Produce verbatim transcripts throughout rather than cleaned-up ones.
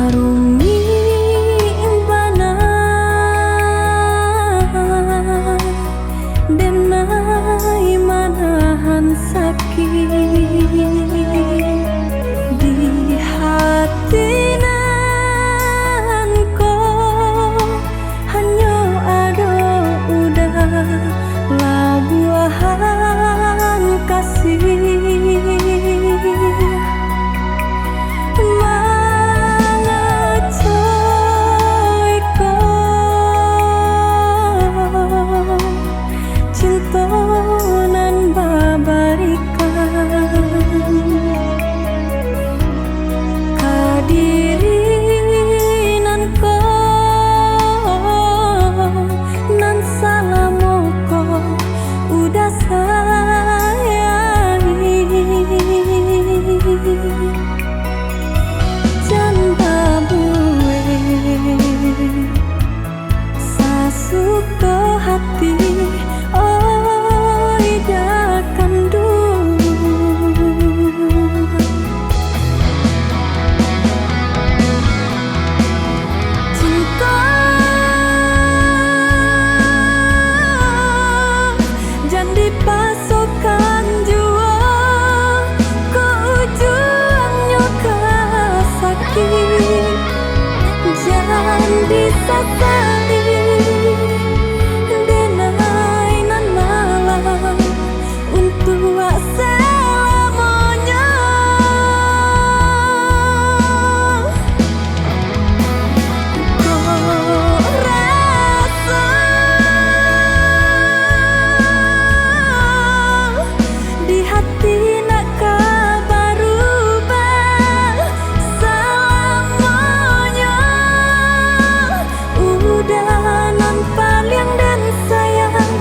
Rumik bana, denai manahan sakik. Di hati nan ko hanyo ado udah labuahan kasih. Mangacoi ko cinto nan babarikan ka diri nan ko nan salamo ko udah sayangi. Jan babuek sasuko hati, oi dah kanduang. Cinto jan dipasokan juo, ko ujuangnyo ka sakik. Jan disasali, denai nan malang, untuak salamonyo. Kok raso di hati nak ka barubah salamonyo. Udah nan paliang den sayang,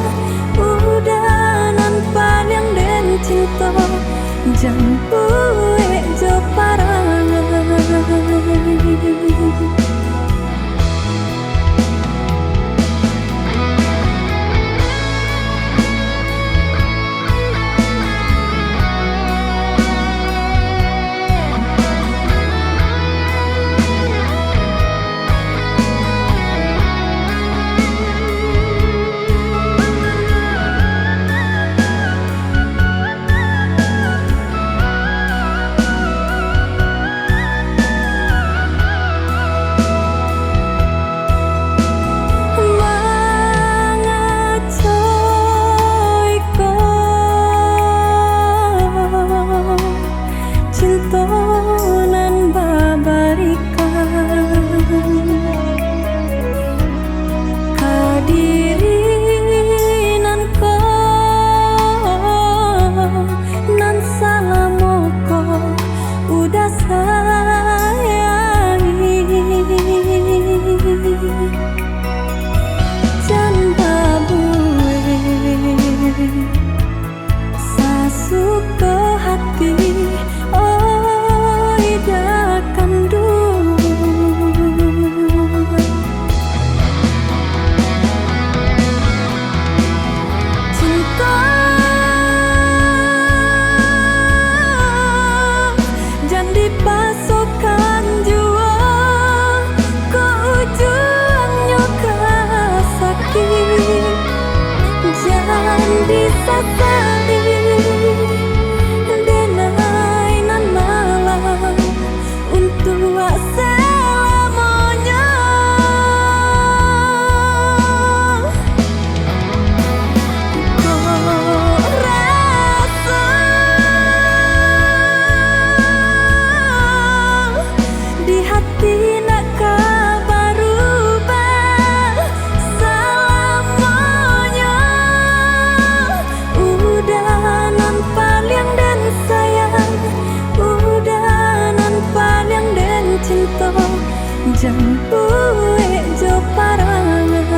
udah nan paliang den cinto, jan buek jo parangai. Mangacoi ko cinto nan babarikan ka diri nan ko nan salamo ko udah sayangi. Jan babuek sasuko hati, oi dah kanduang. Cinto jan dipasokan juo, ko ujuangnyo ka sakik. Jan disasali, denai nan malang, untuak salamonyo. Kok raso di hati nak ka barubah salamonyo. Udah nan paliang den sayang, udah nan paliang den cinto, jan buek jo parangai.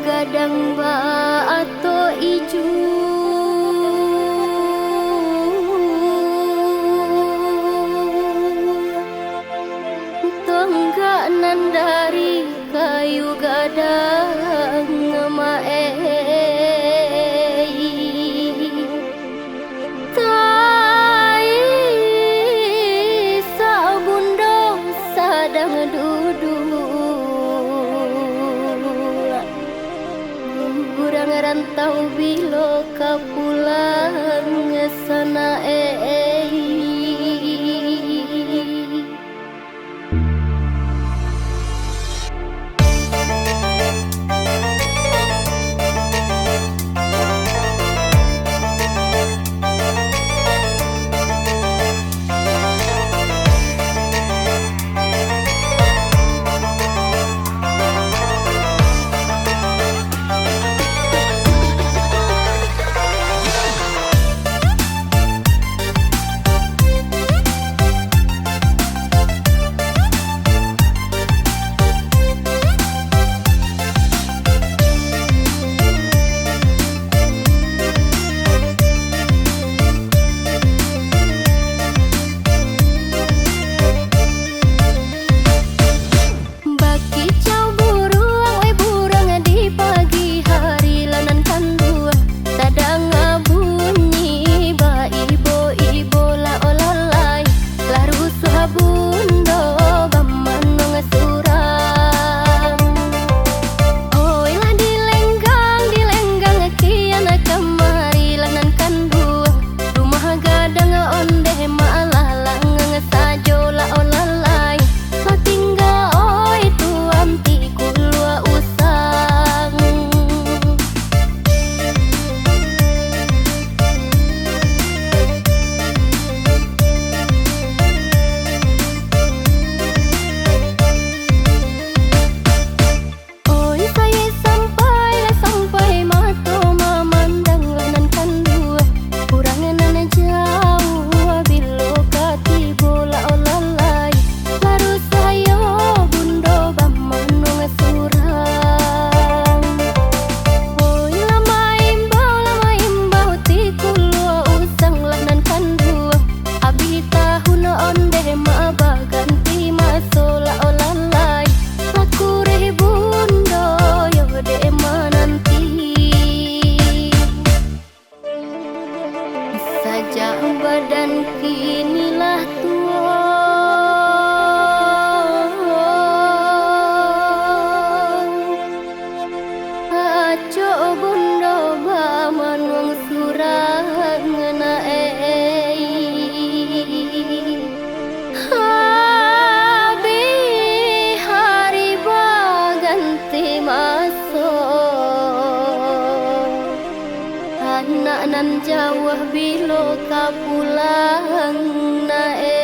Gadang baato ijo, tonggak nan dari kayu gadang maei. Taisak bundo sadang duduak. Urang rantau bilo ka pulang sanak ei. Bakicau buruang, weh, buruang di pagi hari lah nan kanduang. Tadanga bunyi baibo-ibo lah olalai, lah rusuah bundo bamanuang surang. Oi lah dilenggang, dilenggang kian kamari lah nan kanduang. Rumah gadang ondeh malah langang sajo lah olalai. Satingga oi tuan ti kulua usang. Oi, saye sampai lah sampai mato mamandang lah nan kanduang. Urang nan jauah bilo ka tibo lah olalai. Baru sayo bundo bamanuang surang. Oi, lah maimbau, lah maimbau ti kulua usang lah nan kanduang. Abih tahun ondeh ma baganti maso lah olalai. Lah kureh bundo yo dek mananti. Sajak badan kini lah tuo, acok bundo bamanuang surang nak ei. Abih hari baganti maso. Anak nan jauah bilo ka pulang nak ei.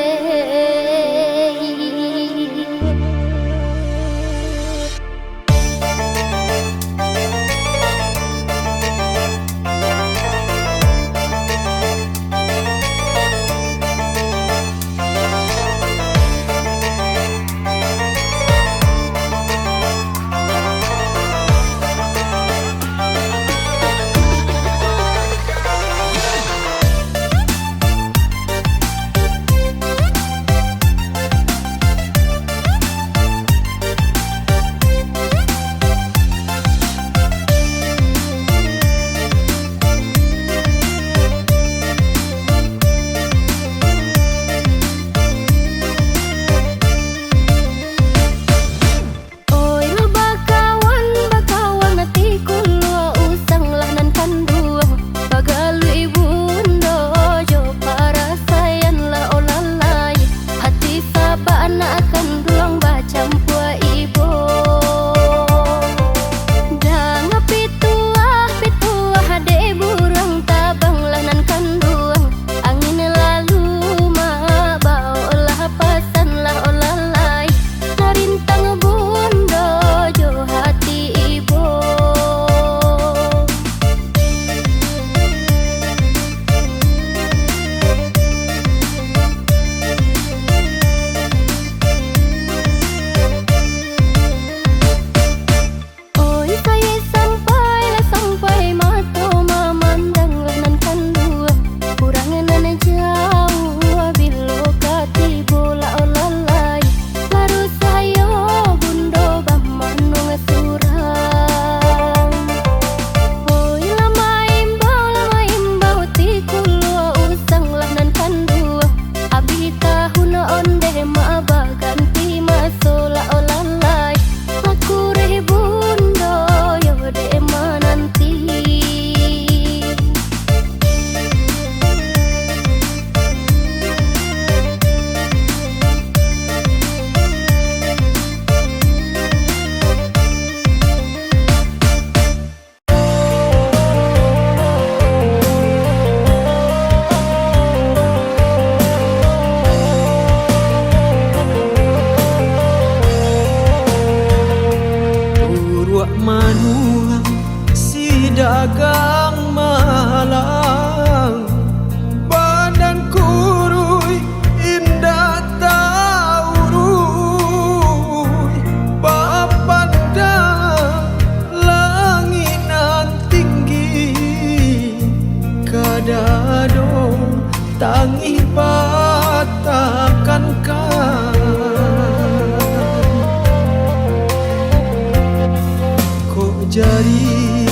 Jari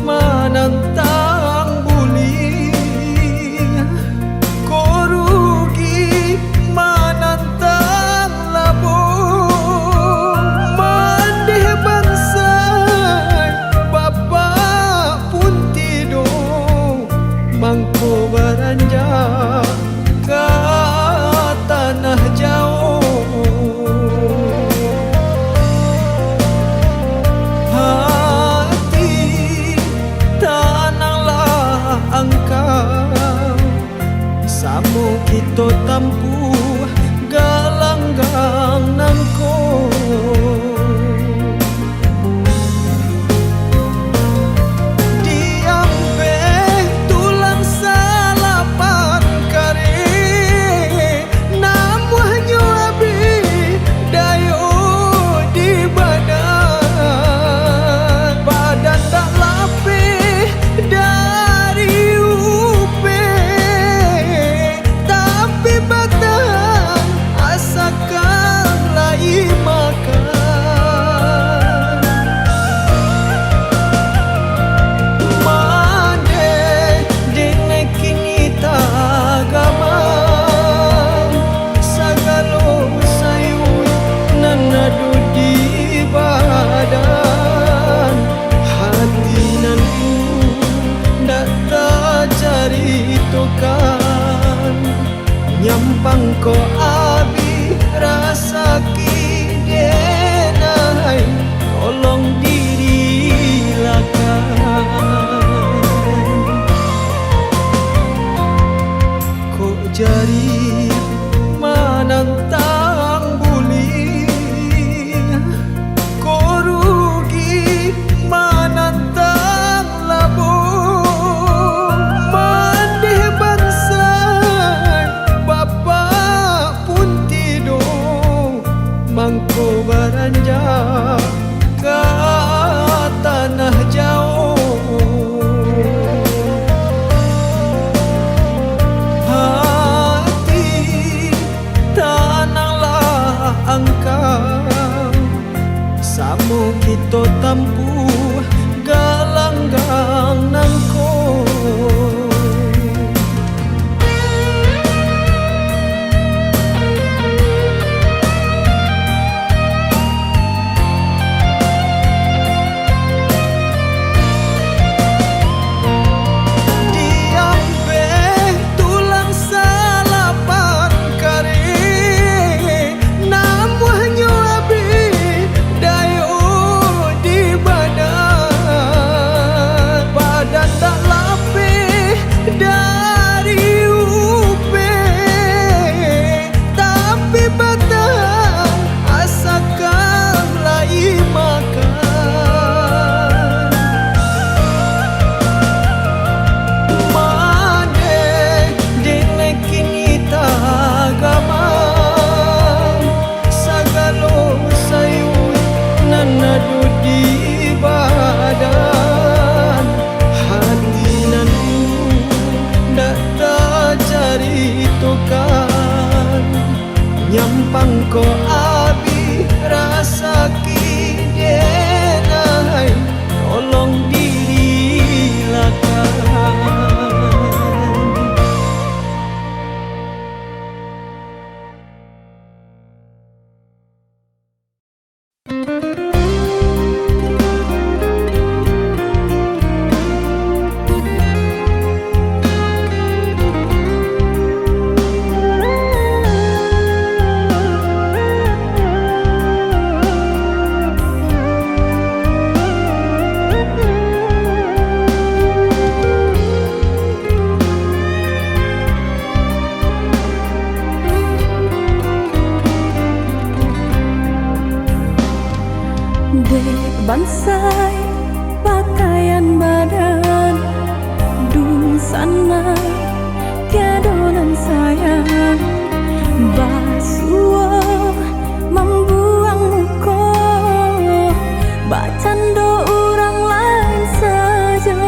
manantang buliah, ko rugi manantang labo. Mandeh bansai bapak pun tido, mangko baranjak ka tanah jauah. Hati, tananglah angkau, samo kito tampuah galanggang nangko. Diampeh tulang salapan kareh, namuahnyo abih dayo di badan. Badan dak lapeh dari upeh, tapi batahan asakan lai makan. Mandeh dek kini tagama, sagalo sayuik nan ado di badan. Hati nan rindu ndak tacaritokan, nyampang ko abih rasaki denai, tolong dirilakan. Kok jari manantang buliah, ko rugi manantang labo. Mandeh bansai bapak pun tido, mangko baranjak ka tanah jauah. Hati, tananglah angkau, samo kito tampuah galanggang nangko. Diampeh tulang salapan kareh, namuahnyo abih dayo di badan. Badan dak lapeh dari upeh, tapi batahan asakan lai makan. Mandeh dek kini tagama, sagalo sayuik nan ado di badan. Hati nan rindu ndak tacaritokan, nyampang ko abih rasaki denai, tolong dirilakan. Dek bansai pakaian badan, dunsanak tiado nan sayang, basuo mambuang muko, bacando urang lain sajo.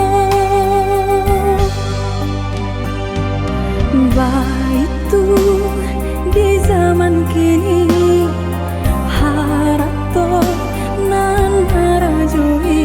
Baitu di zaman kini, harato nan marajoi,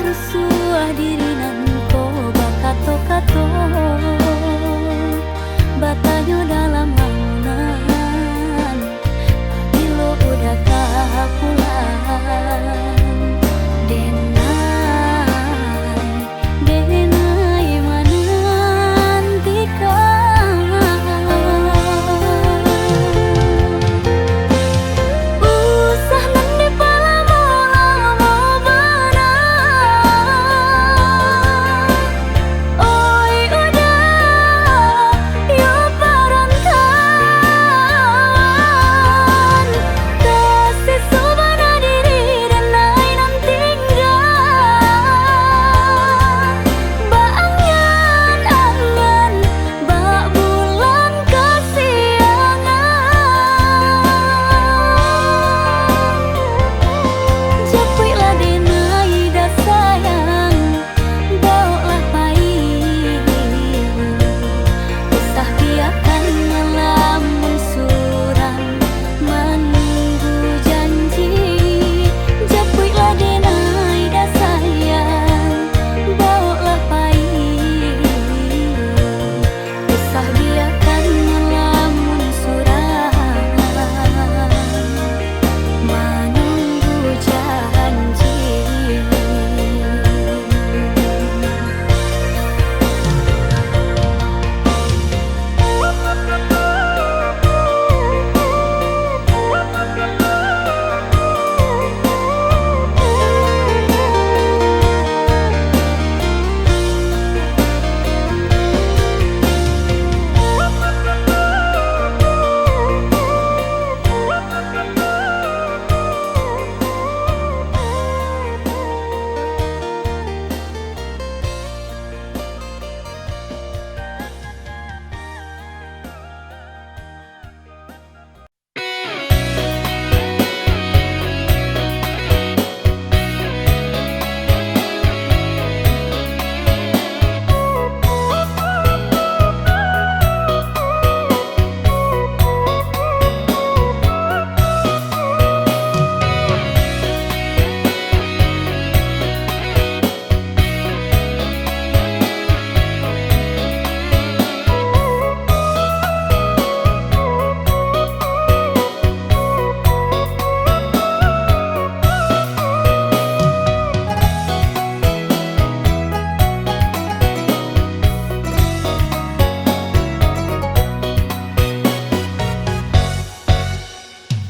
Usuah diri nan ko bakato-kato, batanyo dalam lamunan, pabilo Uda ka pulang. Denai, denai manantikan. Usah nan dipalamo-lamo bana. Oi Uda, yo parantauan, tasiso bana diri denai nan tingga. Baangan-angan bak bulan kasiangan. Japuiklah denai da sayang, bawoklah pai. Usah biakan malamun surang manunggu janji. Japuiklah denai da sayang, bawoklah pai. Usah biakan malamun surang manunggu janji.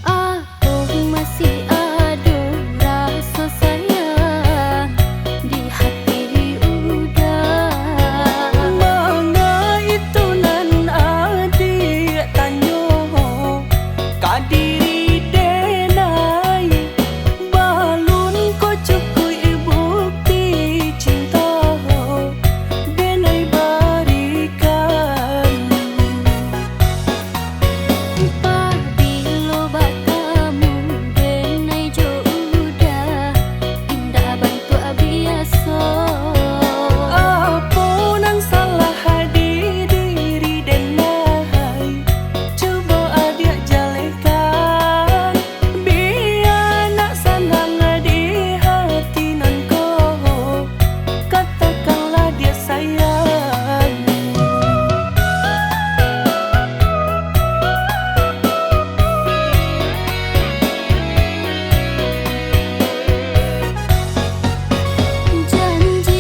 Apo masih ado raso sayang di hati Uda? Manga itu nan adiak tanyo ka diri denai? Balun ko cukuik bukti cinto denai barikan. Pabilo batamu denai jo Uda, indak bantuak biaso. Apo nan salah di diri denai? Cubo adiak jalehkan, bia nak sanang di hati nan ko, katokanlah diak sayang. Janji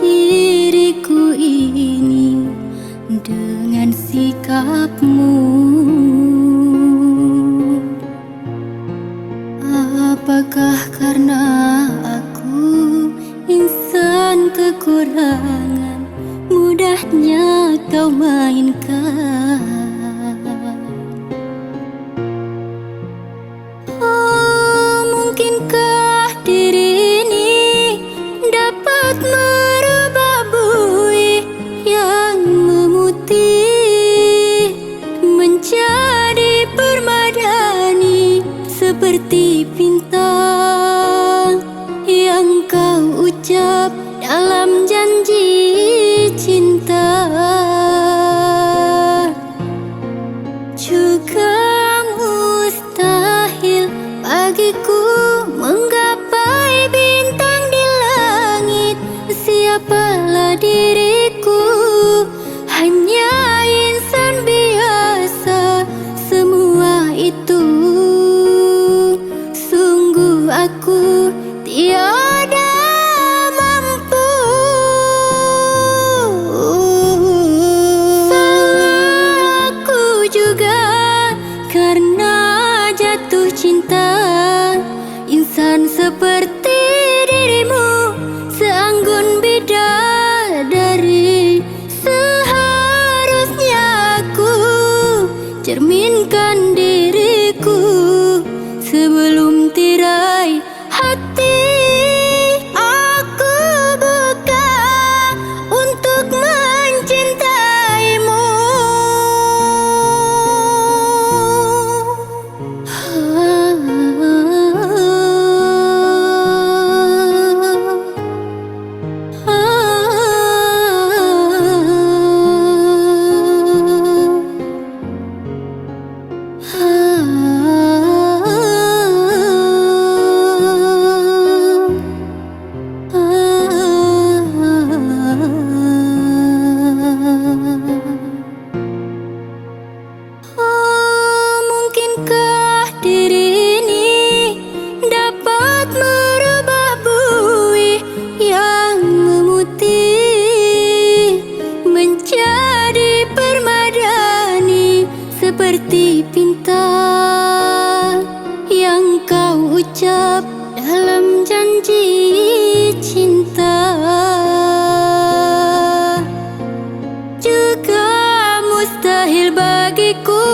Diriku ini dengan sikapmu. Apakah karena aku insan kekurangan, mudahnya kau mainkan? Oh, mungkinkah diri ini dapat merubah buih yang memutih menjadi permadani seperti pinta yang kau ucap dalam janji cinta? Juga mustahil bagiku menggapai bintang di langit. Siapalah diriku, hanya insan biasa. Semua itu sungguh aku tiada mampu. Salah aku juga karena jatuh cinta. Insan seperti dirimu, seanggun bidadari. Seharusnya aku cerminkan diriku sebelum tirai hati. Aku buka untuk mencintaimu. Oh, mungkinkah diri ini dapat merubah buih yang memutih menjadi permadani seperti pinta yang kau ucap dalam janji cinta? Juga mustahil bagiku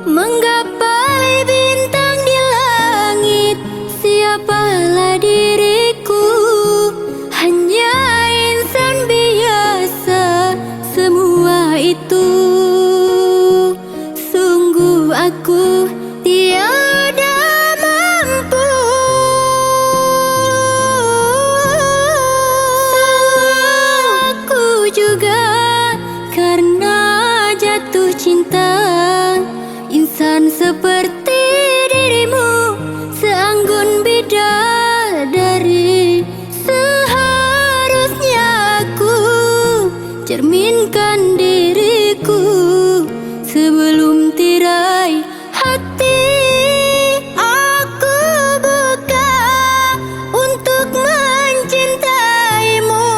menggapai bintang di langit. Siapalah diriku, hanya insan biasa. Semua itu sungguh aku tiada mampu. Salah aku juga karena jatuh cinta. Insan seperti dirimu, seanggun bidadari. Seharusnya aku cerminkan diriku sebelum tirai hati. Aku buka untuk mencintaimu.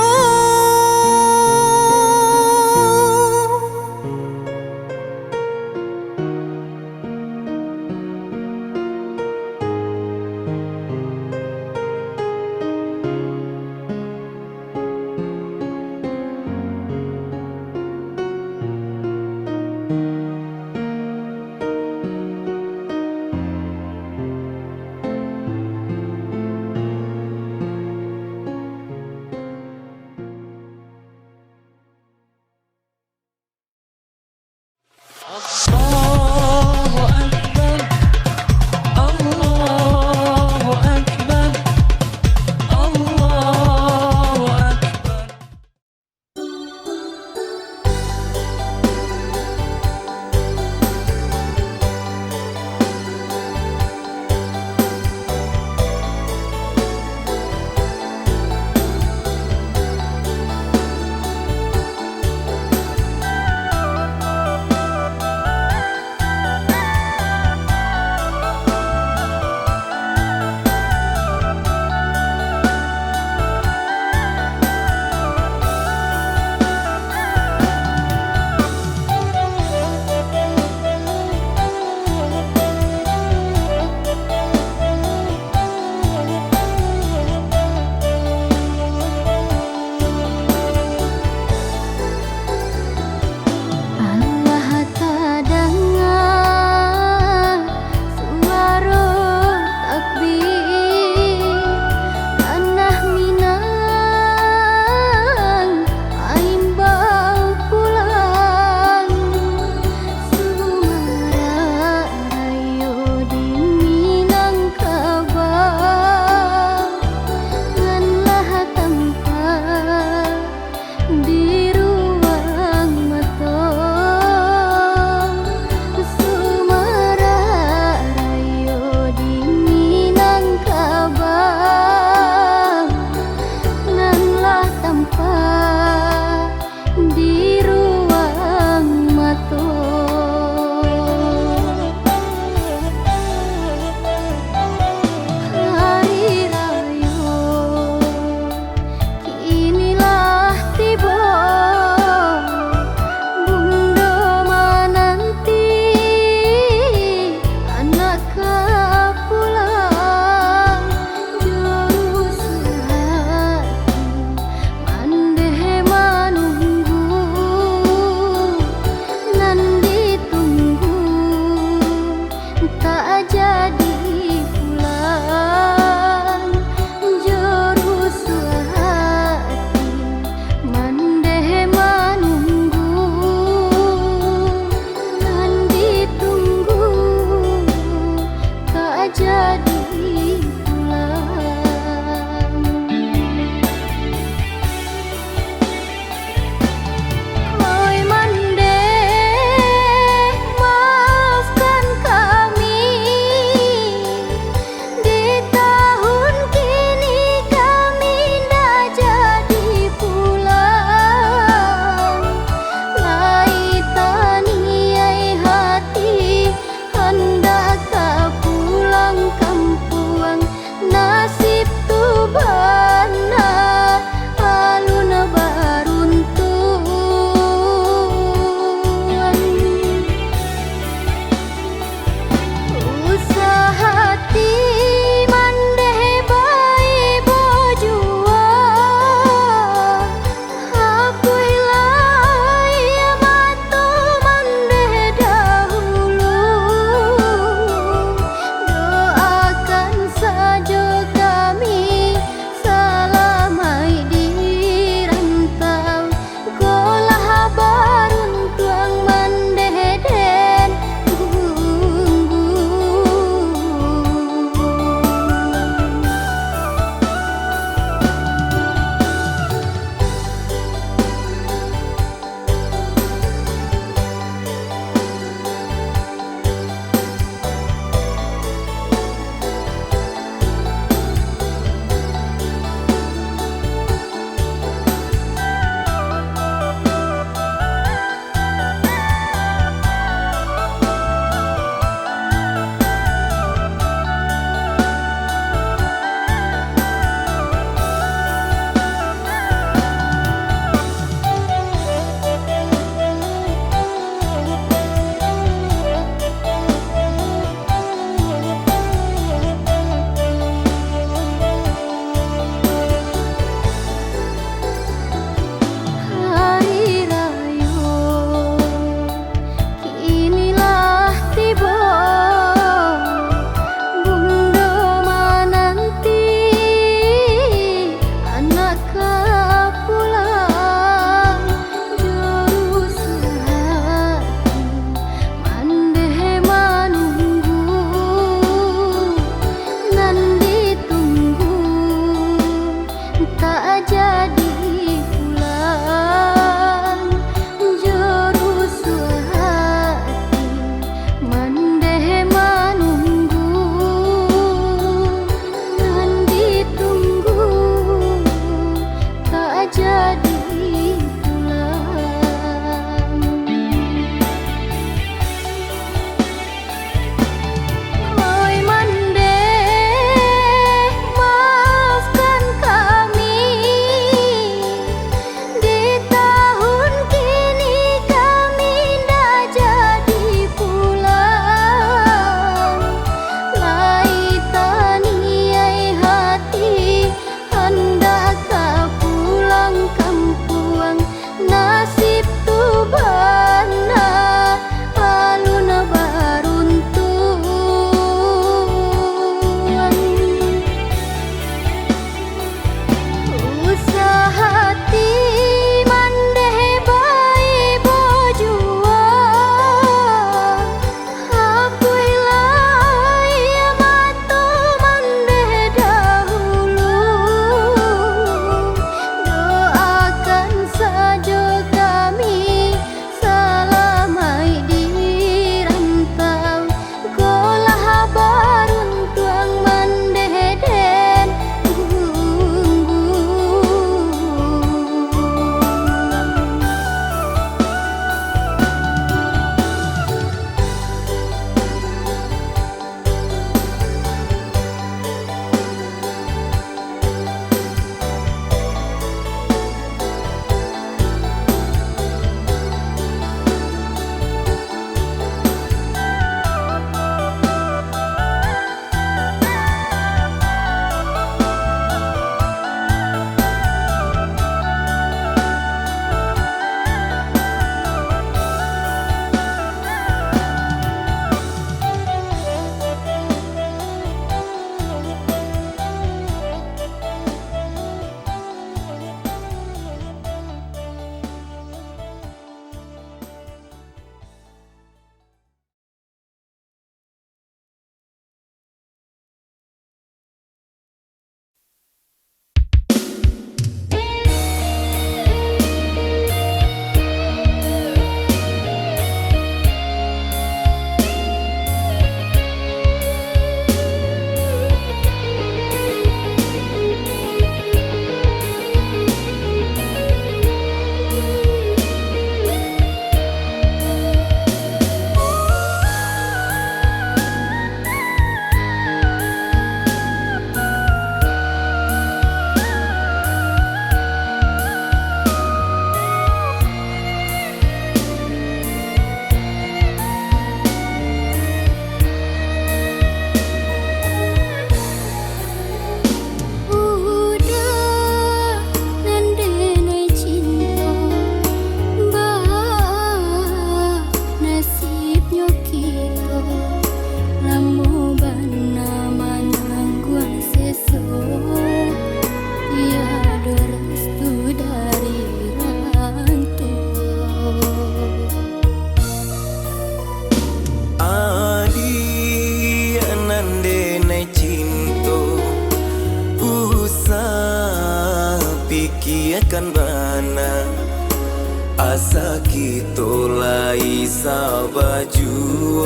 Asa kito lai sabajuo,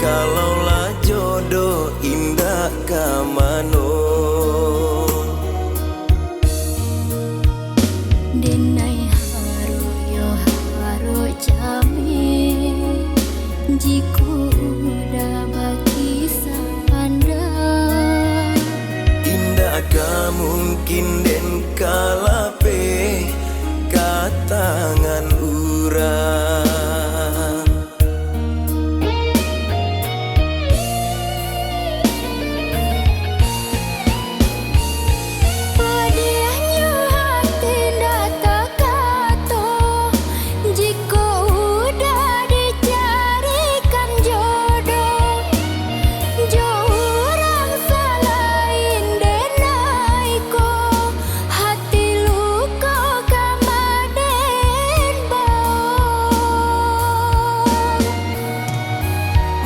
kalau lah jodoh indak ka mano. Denai harok yo harok jami, jiko udah bakisah pandai. Indak ka mungkin den ka lapeh ka tangan urang. Padiahnyo hati ndak takato, jiko udah dicarikan jodoh jo urang salain denai ko. Hati luko ka maden bao.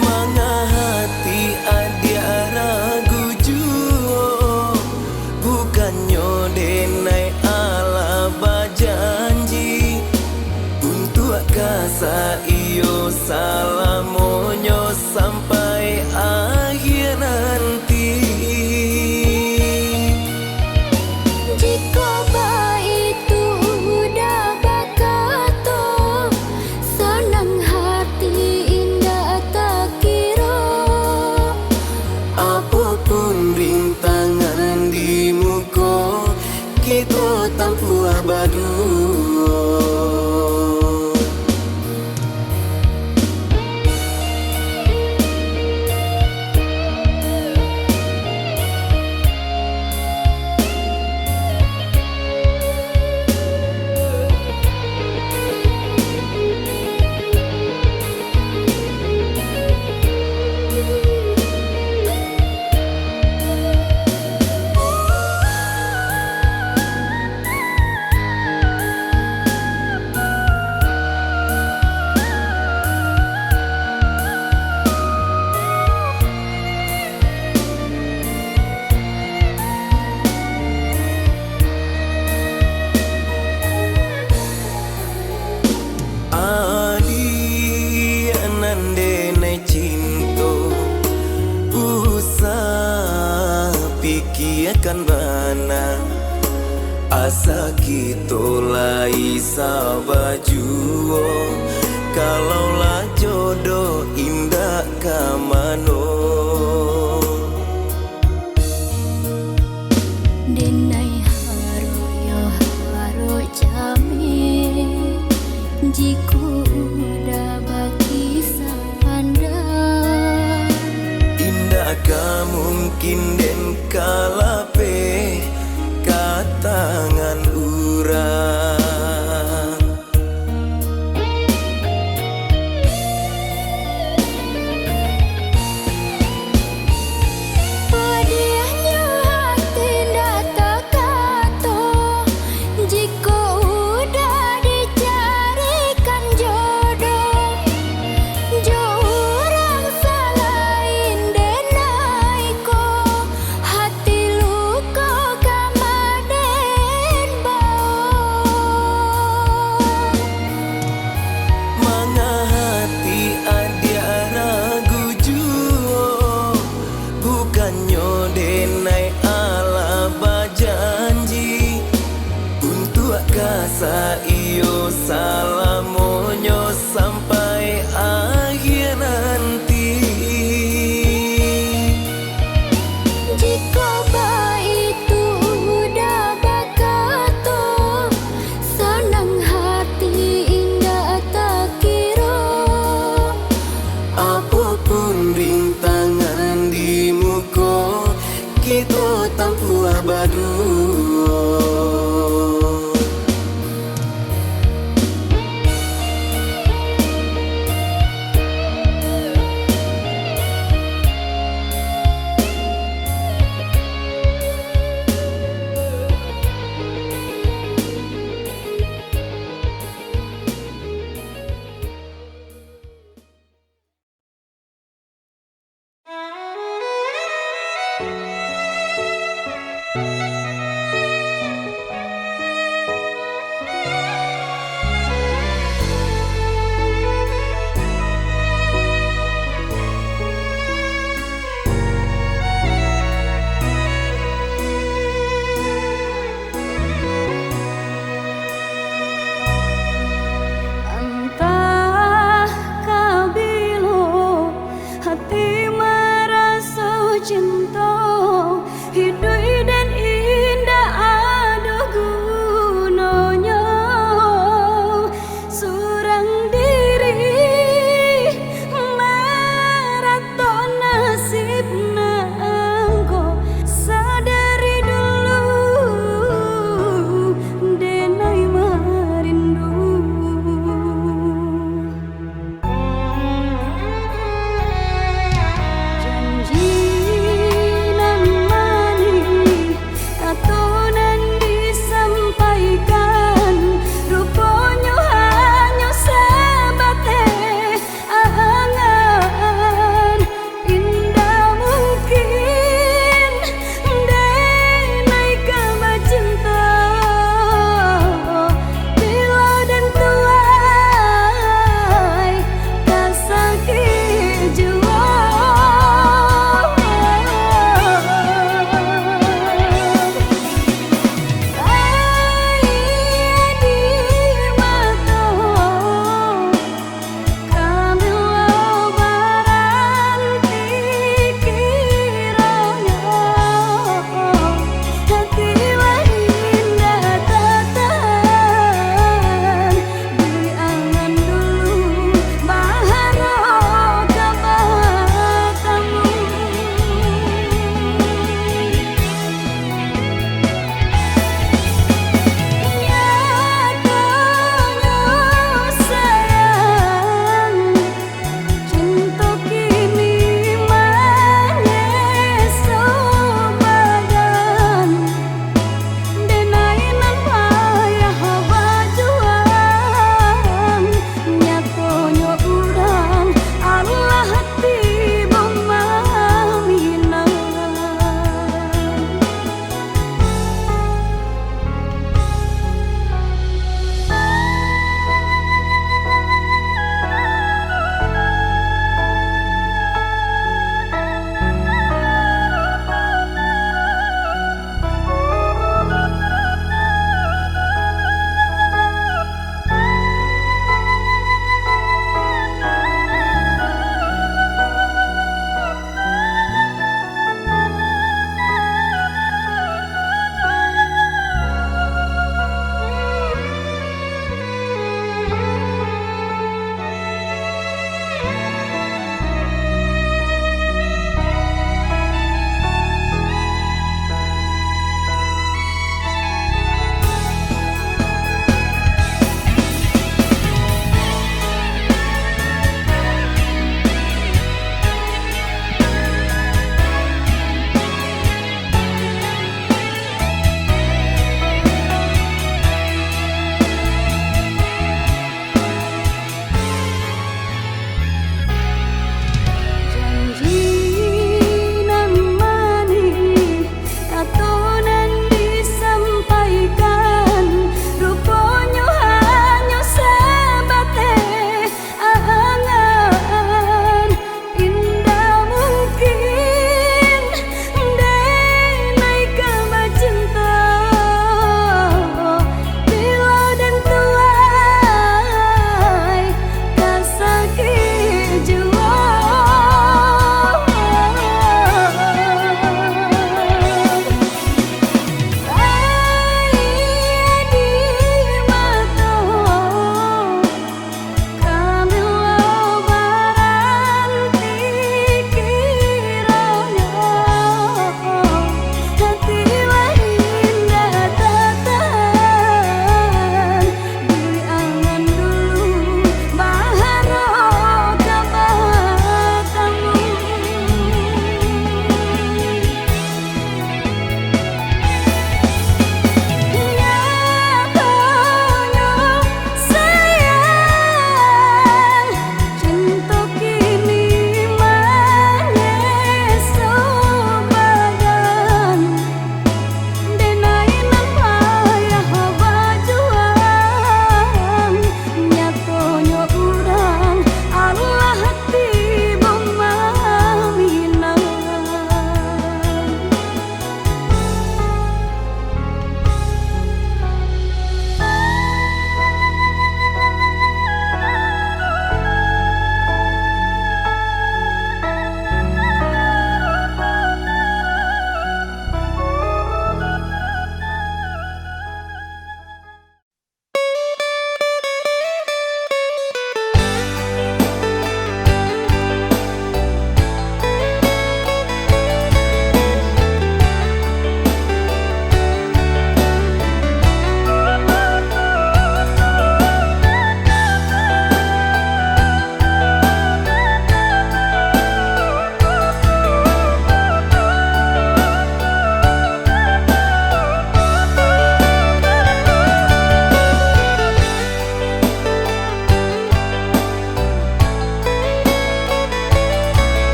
Manga hati adiak ragu juo, bukannyo denai alah bajanji untuak ka saiyo salamonyo sampai akhir nanti. Jiko baitu udah bakato, sanang hati indak takiro. Apo pun rintangan di muko, kito tampuah baduo. Adiak nan denai cinto, usah pikiakan bana. Asa kito lai sabajuo, kalau lah jodoh indak ka mano. Denai harok yo harok jami, jiko udah bakisah pandai. Indak ka mungkin den ka lapeh ka tangan urang.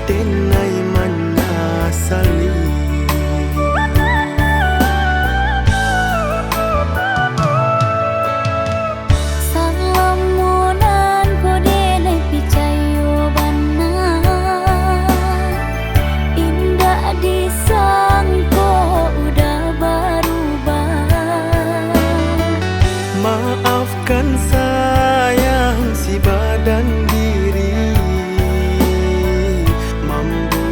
Denai manyasali. Salamo nan ko denai picayo bana, indak disangko udah barubah. Maafkan sayang si badan diri, mambuek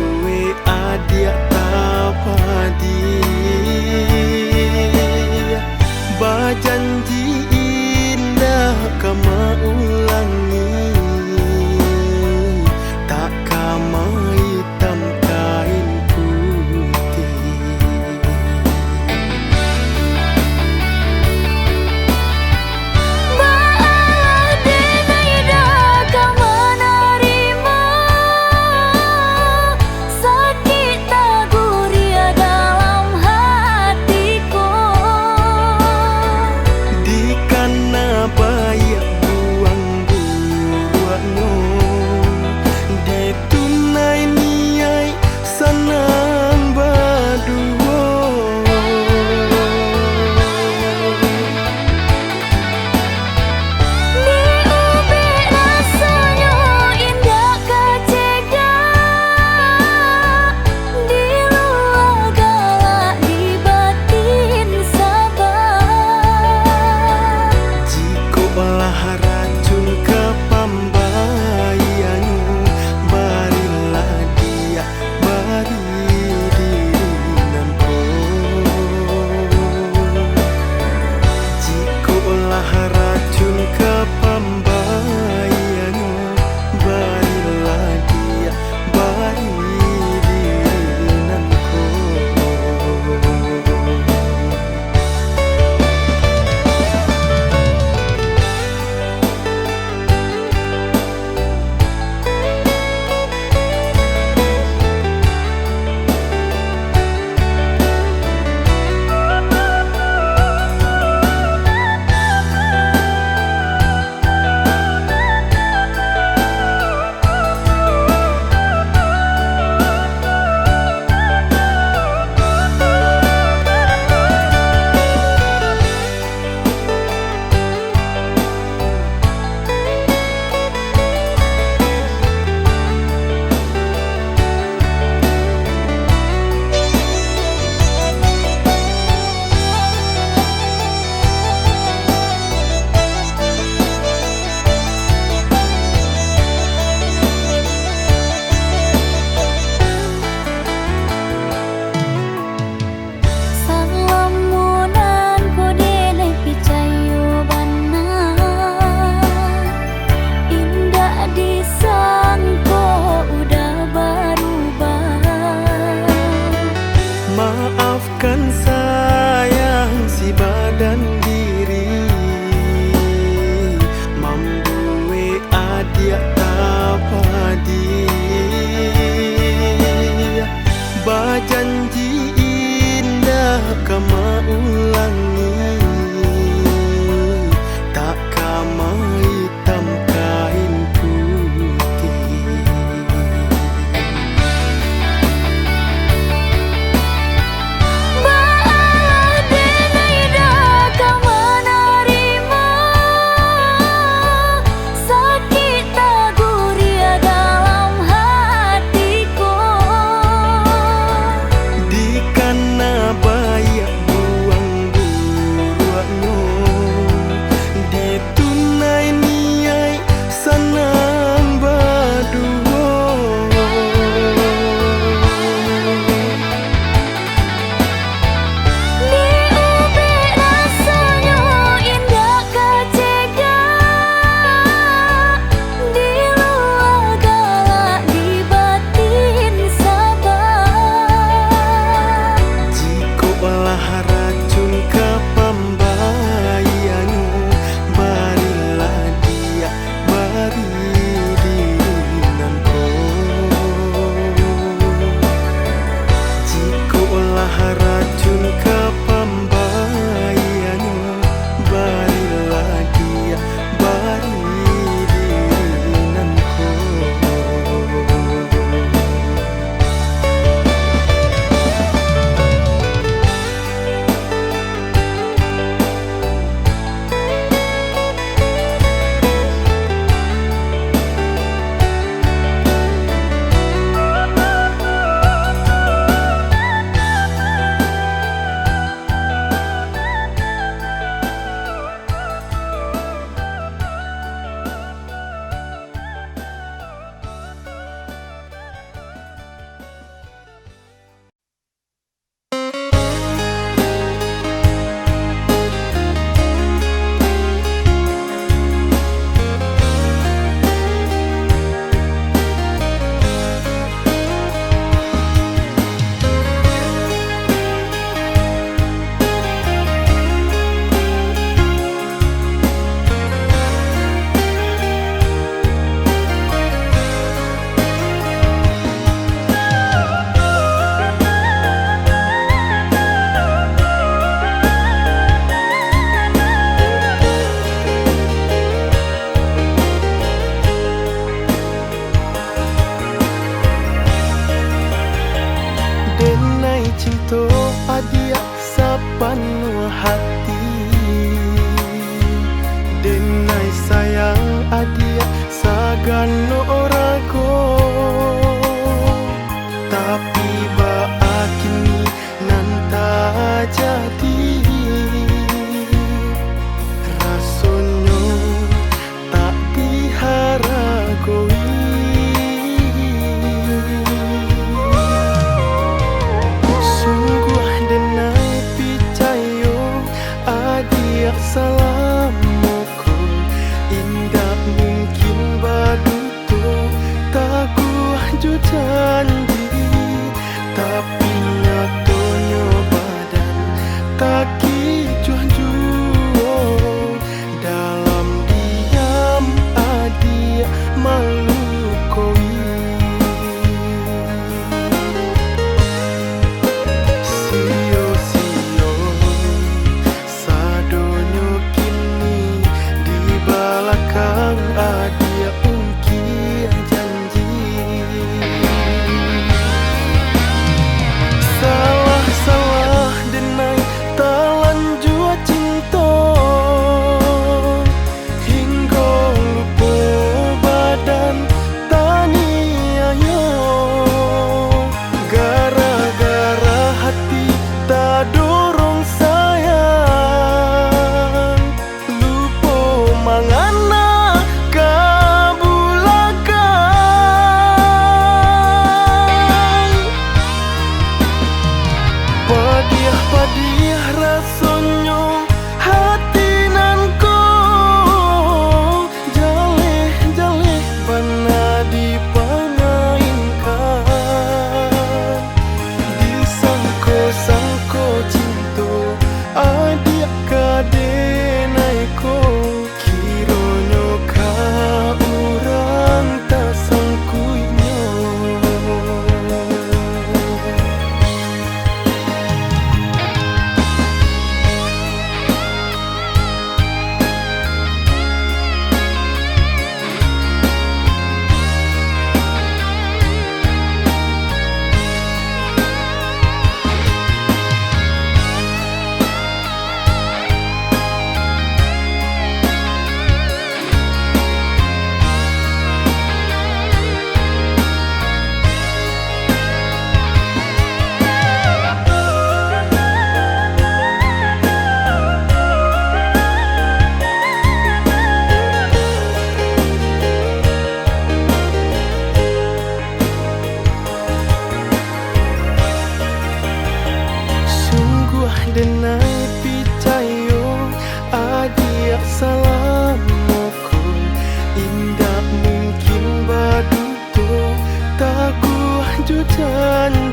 San